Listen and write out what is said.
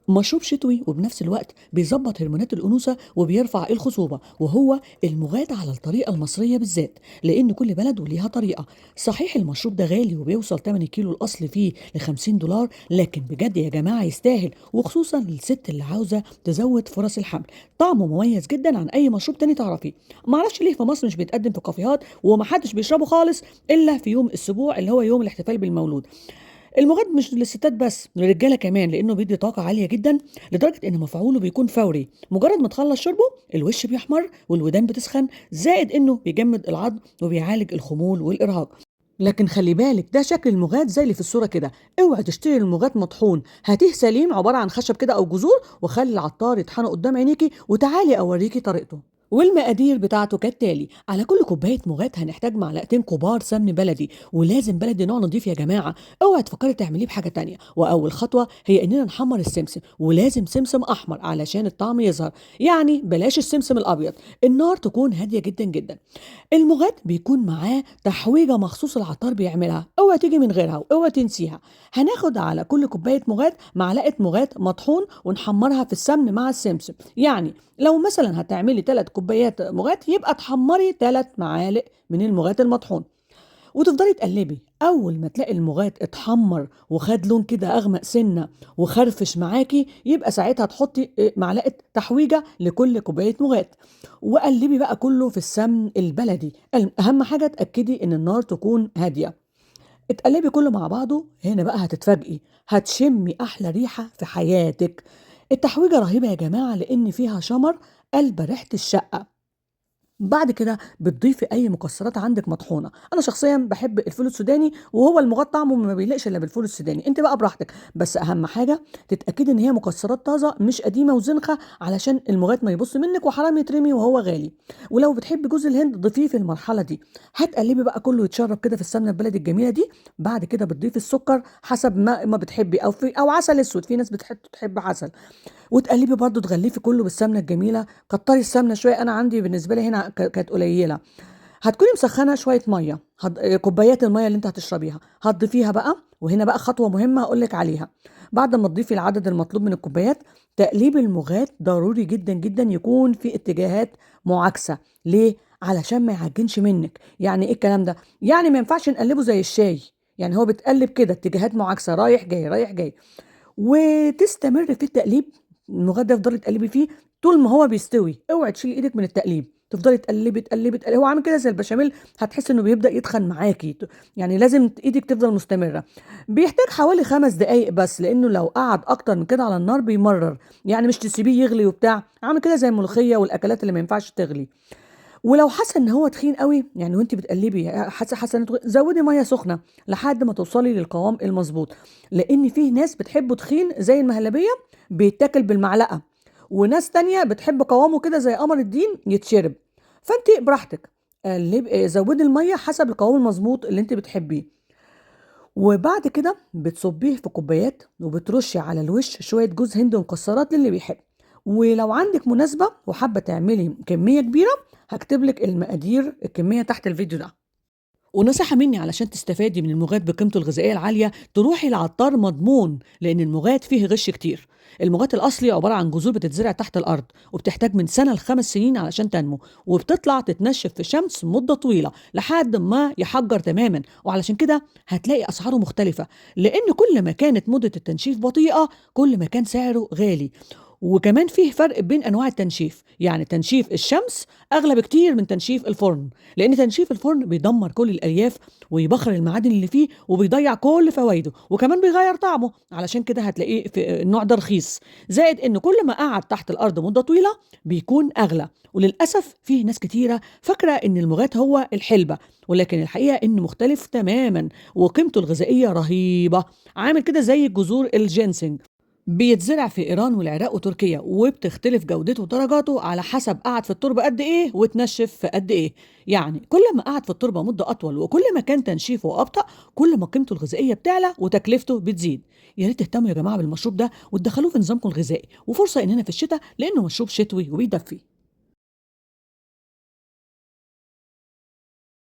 مشروب شتوي وبنفس الوقت بيظبط هرمونات الأنوثة وبيرفع الخصوبة، وهو المغات على الطريقة المصرية بالذات، لأن كل بلد وليها طريقة. صحيح المشروب ده غالي وبيوصل تمن الكيلو الأصلي فيه ل50 دولار، لكن بجد يا جماعة يستاهل، وخصوصا للست اللي عاوزة تزود فرص الحمل. طعمه مميز جدا عن أي مشروب تاني تعرفيه. معرفش ليه في مصر مش بيتقدم في كافيهات ومحدش بيشربه خالص إلا في يوم السبوع اللي هو يوم الاحتفال بالمولود. المغات مش للستات بس، للرجاله كمان، لانه بيدي طاقة عالية جدا لدرجة ان مفعوله بيكون فوري. مجرد ما تخلص شربه الوش بيحمر والودان بتسخن، زائد انه بيجمد العظم وبيعالج الخمول والارهاق. لكن خلي بالك، ده شكل المغات زي اللي في الصورة كده. اوعي تشتري المغات مطحون، هاتيه سليم عبارة عن خشب كده او جذور، وخلي العطار يطحنه قدام عينيكي، وتعالي اوريكي طريقته. والمقادير بتاعته كالتالي: على كل كوباية مغات هنحتاج معلقتين كبار سمن بلدي، ولازم بلدي نوع نضيف يا جماعة، اوعي تفكري تعمليه بحاجة تانية. واول خطوة هي اننا نحمر السمسم، ولازم سمسم احمر علشان الطعم يظهر، يعني بلاش السمسم الابيض. النار تكون هادية جدا جدا. المغات بيكون معاه تحويجه مخصوص العطار بيعملها، اوعي تيجي من غيرها واوعي تنسيها. هناخد على كل كوباية مغات معلقه مغات مطحون ونحمرها في السمن مع السمسم. يعني لو مثلا هتعملي 3 كوبايات مغات يبقى تحمري 3 معالق من المغات المطحون، وتفضلي تقلبي. اول ما تلاقي المغات اتحمر وخد لون كده اغمق سنة وخرفش معاكي، يبقى ساعتها تحطي معلقه تحويجه لكل كوباية مغات، وقلبي بقى كله في السمن البلدي. اهم حاجة تاكدي ان النار تكون هادية. اتقلبي كله مع بعضه. هنا بقى هتتفاجئي، هتشمي احلى ريحه في حياتك. التحويجه رهيبة يا جماعة لان فيها شمر قلب ريحه الشقة. بعد كده بتضيفي اي مكسرات عندك مطحونه. انا شخصيا بحب الفول السوداني، وهو المغات طعمه ما بيليقش الا بالفول السوداني، انت بقى براحتك، بس اهم حاجة تتاكدي ان هي مكسرات طازة مش قديمة وزنخه، علشان المغات ما يبص منك وحرام يترمي وهو غالي. ولو بتحبي جوز الهند ضيفيه في المرحلة دي. هتقلبي بقى كله يتشرب كده في السمنة البلدي الجميلة دي. بعد كده بتضيفي السكر حسب ما بتحبي، او عسل اسود، في ناس بتحب عسل. وتقلبي برضو، تغلفي كله بالسمنه الجميلة. كتري السمنة شوية، انا عندي بالنسبة لي هنا كانت قليله. هتكوني مسخنه شوية مية، كوبايات المية اللي انت هتشربيها هتضيفيها بقى. وهنا بقى خطوة مهمة هقول لك عليها. بعد ما تضيفي العدد المطلوب من الكوبايات، تقليب المغات ضروري جدا جدا يكون في اتجاهات معاكسة. ليه؟ علشان ما يعجنش منك. يعني ايه الكلام ده؟ يعني ما ينفعش نقلبه زي الشاي، يعني هو بتقلب كده اتجاهات معاكسة، رايح جاي رايح جاي، وتستمر في التقليب. المغات ده تفضلي تقلبي فيه طول ما هو بيستوي، اوعي تشيلي ايدك من التقليب، تفضلي تقلبي تقلبي تقلبي. هو عامل كده زي البشاميل، هتحس انه بيبدا يتخن معاكي، يعني لازم ايدك تفضل مستمرة. بيحتاج حوالي 5 دقايق بس، لانه لو قعد اكتر من كده على النار بيمرر، يعني مش تسيبيه يغلي وبتاع، عامل كده زي الملوخية والاكلات اللي ما ينفعش تغلي. ولو حاسه ان هو تخين قوي، يعني وانت بتقلبي حاسه ان زودي مية سخنة لحد ما توصلي للقوام المظبوط، لان فيه ناس بتحبه تخين زي المهلبيه بيتاكل بالمعلقه، وناس تانية بتحب قوامه كده زي قمر الدين يتشرب. فانت براحتك زودي المية حسب القوام المظبوط اللي انت بتحبيه. وبعد كده بتصبيه في كوبايات، وبترشي على الوش شوية جوز هند ومكسرات للي بيحب. ولو عندك مناسبة وحابة تعملي كمية كبيرة هكتب لك المقادير الكمية تحت الفيديو ده. ونصيحة مني علشان تستفادي من المغات بقيمته الغذائية العالية، تروحي لعطار مضمون، لأن المغات فيه غش كتير. المغات الأصلي عبارة عن جذور بتتزرع تحت الأرض، وبتحتاج من سنة ل5 سنين علشان تنمو، وبتطلع تتنشف في الشمس مدة طويلة لحد ما يحجر تماما. وعلشان كده هتلاقي أسعاره مختلفة، لأن كل ما كانت مدة التنشيف بطيئة كل ما كان سعره غالي. وكمان فيه فرق بين انواع التنشيف، يعني تنشيف الشمس اغلى بكتير من تنشيف الفرن، لان تنشيف الفرن بيدمر كل الالياف ويبخر المعادن اللي فيه وبيضيع كل فوائده، وكمان بيغير طعمه، علشان كده هتلاقيه في النوع ده رخيص. زائد ان كل ما قعد تحت الارض مده طويلة بيكون اغلى. وللاسف فيه ناس كتيرة فاكره ان المغات هو الحلبة، ولكن الحقيقة انه مختلف تماما وقيمته الغذائية رهيبة، عامل كده زي جذور الجينسنج، بيتزرع في إيران والعراق وتركيا، وبتختلف جودته ودرجاته على حسب قعد في التربة قد إيه وتنشف في قد إيه. يعني كل ما قعد في التربة مدة أطول وكل ما كان تنشيفه أبطأ، كل ما قيمته الغذائية بتعلى وتكلفته بتزيد. يا ريت تهتموا يا جماعة بالمشروب ده وتدخلوه في نظامكم الغذائي، وفرصة إننا في الشتاء لأنه مشروب شتوي وبيدفي.